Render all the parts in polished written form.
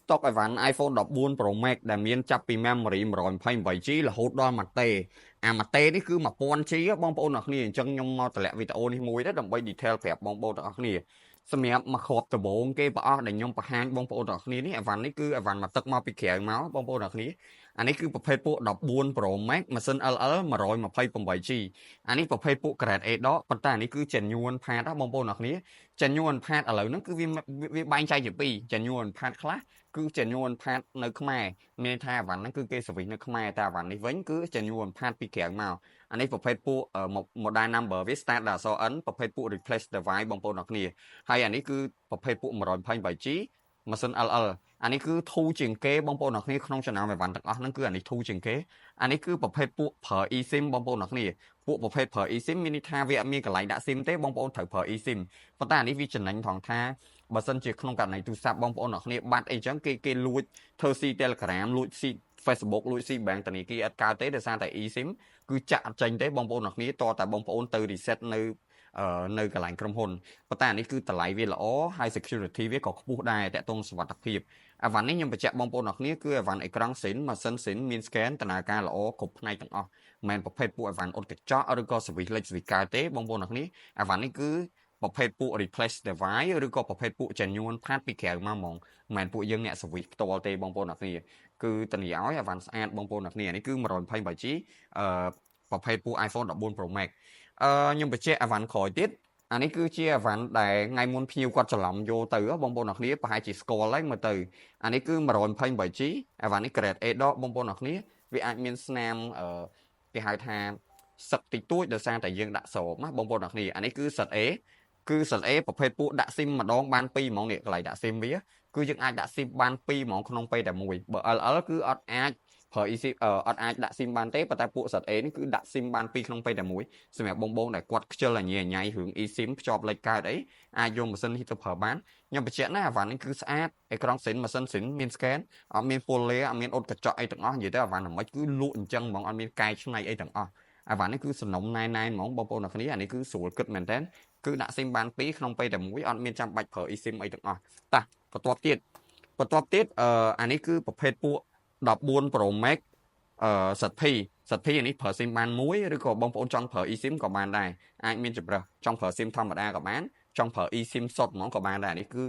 ស្តុកអីវ៉ាន់ iPhone 14 Pro Max ដែលមានចាប់ពី memory 128 G រហូតដល់1 T អា1 T នេះគឺ 1000 G បងប្អូនអរគ្នាអញ្ចឹងខ្ញុំមកតម្លាក់វីដេអូនេះមួយទៅដើម្បី detail ប្រាប់បងប្អូនទាំងអស់គ្នាសម្រាប់មកគ្រាប់ដំបូងគេប្រអស់ដែលខ្ញុំបង្ហាញបងប្អូនទាំងអស់គ្នានេះអីវ៉ាន់នេះគឺអីវ៉ាន់មកទឹកមកពីក្រៅមកបងប្អូនទាំងអស់គ្នាអានេះគឺប្រភេទពួក14 Pro Max ម៉ាស៊ីន LL 128 G អានេះប្រភេទពួក grade A ដកប៉ុន្តែអានេះគឺ genuine part ណាបងប្អូនទាំងអស់គ្នា genuine part ឥឡូវហ្នឹងគឺវាវាបែងចែកជាពីរ genuine part ខ្លះគឺ genuine part នៅខ្មែរមានន័យថាអីវ៉ាន់ហ្នឹងគឺគេ service នៅខ្មែរតែអីវ៉ាន់នេះវិញគឺ genuine part ពីក្រៅមកអានេះប្រភេទពួក model number វា start ដល់អក្សរ N ប្រភេទពួក replace device បងប្អូនទាំងគ្នាហើយអានេះគឺប្រភេទពួក 128 G ម៉ាស៊ីន LL អានេះគឺធូរជាងគេបងប្អូនទាំងគ្នាក្នុងចំណោមអីវ៉ាន់ទាំងអស់ហ្នឹងគឺអានេះធូរជាងគេអានេះគឺប្រភេទពួកប្រើ eSIM បងប្អូនទាំងគ្នាពួកប្រភេទប្រើ eSIM មានន័យថាវាអត់មានកន្លែងដាក់ SIM ទេបងប្អូនត្រូវប្រើ eSIM ប៉ុន្តែអានេះវាចំណេញថងថាបើសិនជាក្នុងករណីទូរស័ព្ទបងប្អូនទាំងគ្នាបាត់អីចឹងគេគេលួចធ្វើស៊ី Telegram លួចស៊ី Facebook លួចស៊ី bank ធនាគារអត់កើតទេដោយសារតែ eSIM គឺចាក់អត់ចេញទេបងប្អូនទាំងគ្នាតតែបងប្អូនទៅ reset នៅកន្លែងក្រុមហ៊ុនប៉ុន្តែអានេះគឺតម្លៃវាល្អហើយ security វាក៏ខ្ពស់ដែរតាក់ទងសុវត្ថិភាពអីវ៉ាន់នេះខ្ញុំបញ្ជាក់បងប្អូនអរគ្នាគឺអីវ៉ាន់អេក្រង់ស៊ីនម៉ាស៊ីនស៊ីនមាន scan ដំណើរការល្អគ្រប់ផ្នែកទាំងអស់មិនមែនប្រភេទពួកអីវ៉ាន់អ៊ុតកញ្ចក់ឬក៏ service លិច service កើតទេបងប្អូនអរគ្នាអីវ៉ាន់នេះគឺប្រភេទពួក replace device ឬក៏ប្រភេទពួក genuine part ពីក្រៅមកហ្មងមិនមែនពួកយើងអ្នក service ផ្ទាល់ទេបងប្អូនអរគ្នាគឺធានាឲ្យអីវ៉ាន់ស្អាតបងប្អូនអរគ្នានេះគឺ 128 G ប្រភេទពួក iPhone 14 Pro Max ខ្ញុំបញ្ជាក់អីវ៉ាន់ក្រោយទៀតអានេះគឺជាអីវ៉ាន់ដែលថ្ងៃមុនភ្ញៀវគាត់ច្រឡំយកទៅបងប្អូនអរគ្នាប្រហែលជាស្គាល់ហើយមើលទៅអានេះគឺ 128 G អីវ៉ាន់នេះ grade A ដកបងប្អូនអរគ្នាវាអាចមានស្នាមអឺគេហៅថាសឹកតិចតួចដោយសារតែយើងដាក់ស្រោបណាបងប្អូនអរគ្នាអានេះគឺសិត A គឺសិត A ប្រភេទពួកដាក់ SIM ម្ដងបាន2ហ្មងនេះកន្លែងដាក់ SIM វាគឺយើងអាចដាក់ SIM បាន2ហ្មងក្នុងពេលតែមួយបើ LL គឺអត់អាចប្រើ eSIM អត់អាចដាក់ SIM បានទេប៉ុន្តែពួក ZA នេះគឺដាក់ SIM បានពីរក្នុងពេលតែមួយសម្រាប់បងបងដែលគាត់ខ្ជិលអញញ៉ៃរឿង eSIM ភ្ជាប់លេខកើតអីអាចយកម៉ាស៊ីននេះទៅប្រើបានខ្ញុំបញ្ជាក់ណាអីវ៉ាន់នេះគឺស្អាតអេក្រង់ស៊ីនម៉ាស៊ីនស៊ីនមាន scan អត់មានពលលេអត់មានអ៊ុតកញ្ចក់អីទាំងអស់និយាយទៅអីវ៉ាន់មិនគឺលក់អញ្ចឹងហ្មងអត់មានកែច្នៃអីទាំងអស់អីវ៉ាន់នេះគឺសំណុំណែណែហ្មងបងប្អូនអ្នកគ្នាអានេះគឺស្រួលគិតមែនតើគឺដាក់ SIM បានពីរក្នុងពេលតែមួយអត់មានចាំបាច់ប្រើ eSIM អីទាំងអស់តាបន្ទាប់ទៀតបន្ទាប់ទៀតអឺអានេះគឺប្រភេទពួក14 Pro Max សទ្ធិសទ្ធិអានេះប្រើ SIM បានមួយឬក៏បងប្អូនចង់ប្រើ eSIM ក៏បានដែរអាចមានជម្រើសចង់ប្រើ SIM ធម្មតាក៏បានចង់ប្រើ eSIM សុទ្ធហ្មងក៏បានដែរនេះគឺ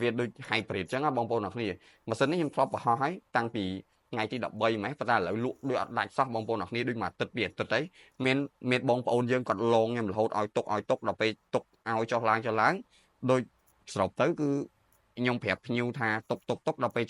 វាដូច hybrid ចឹងណាបងប្អូនអ្នកគ្នាម៉ាស៊ីននេះខ្ញុំធ្លាប់បង្ហោះហើយតាំងពីថ្ងៃទី13ម៉េះប៉ុន្តែឥឡូវលក់ដូចអត់ដាច់សោះបងប្អូនអ្នកគ្នាដូចមួយអាទិត្យពីរអាទិត្យអីមានមានបងប្អូនយើងគាត់លងខ្ញុំរហូតឲ្យទុកឲ្យទុកដល់ពេលទុកឲ្យចុះឡើងចុះឡើងដូចសរុបទៅគឺខ្ញុំប្រាប់ភ្ញៀវថាទុកទុកទុកដល់ពេលចុង